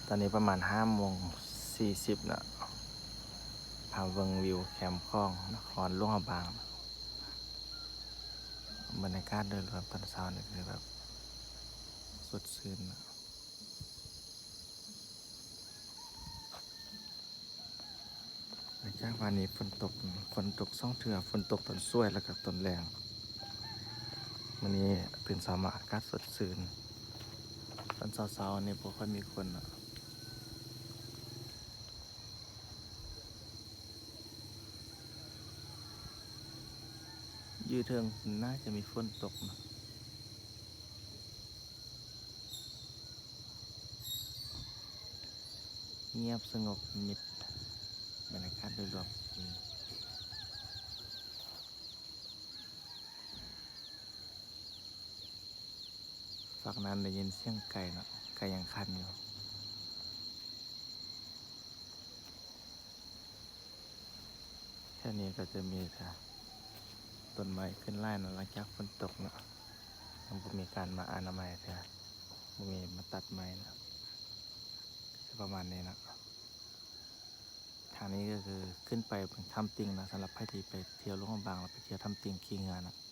ຕອນນີ້ປະມານຫ້າໂມງສີ່ສິບເນາະ ພາເບິ່ງວິວແຄມຂອງນະຄອນຫຼວງພະບາງ. ບັນຍາກາດໂດຍລວມຕອນເຊົ້ານີ້ຄືແບບສົດຊື່ນເນາະ. ຫຼັງຈາກວານນີ້ຝົນຕົກ, ຝົນຕົກສອງເທື່ອ, ຝົນຕົກຕອນສວຍ ແລ້ວກໍຕອນແລງ. ມື້ນີ້ຕື່ນເຊົ້າມາອາກາດສົດຊື່ນ, ຕອນເຊົ້າໆນີ້ບໍ່ຄ່ອຍມີຄົນເນາະ. ຢູ່ເທິງໜ້າຈະມີຝົນຕົກນະ. ງຽບສະຫງົບມິດ, ບັນຍາກາດໂດຍລວມ. ຝັ່ງນັ້ນໄດ້ຍິນສຽງໄກ່ເນາະ, ໄກ່ຍັງຂັນຢູ່. ແຖວນີ້ກໍຈະມີແຕ່ຕົ້ນໄມ້ຂຶ້ນຫຼາຍເນາະ, ຫຼັງຈາກຝົນຕົກເນາະ, ຍັງບໍ່ມີການມາອະນາໄມເທື່ອ, ບໍ່ມີມາຕັດໄມ້ເນາະ. ກໍຈະປະມານນີ້ເນາະ. ທາງນີ້ກໍຄືຂຶ້ນໄປເບິ່ງຖ້ຳຕິ່ງເນາະ, ສຳລັບໃຜທີ່ໄປທ່ຽວຫຼວງພະບາງ ແລ້ວໄປທ່ຽວຖ້ຳຕິ່ງຂີ່ເຮືອເນາະ.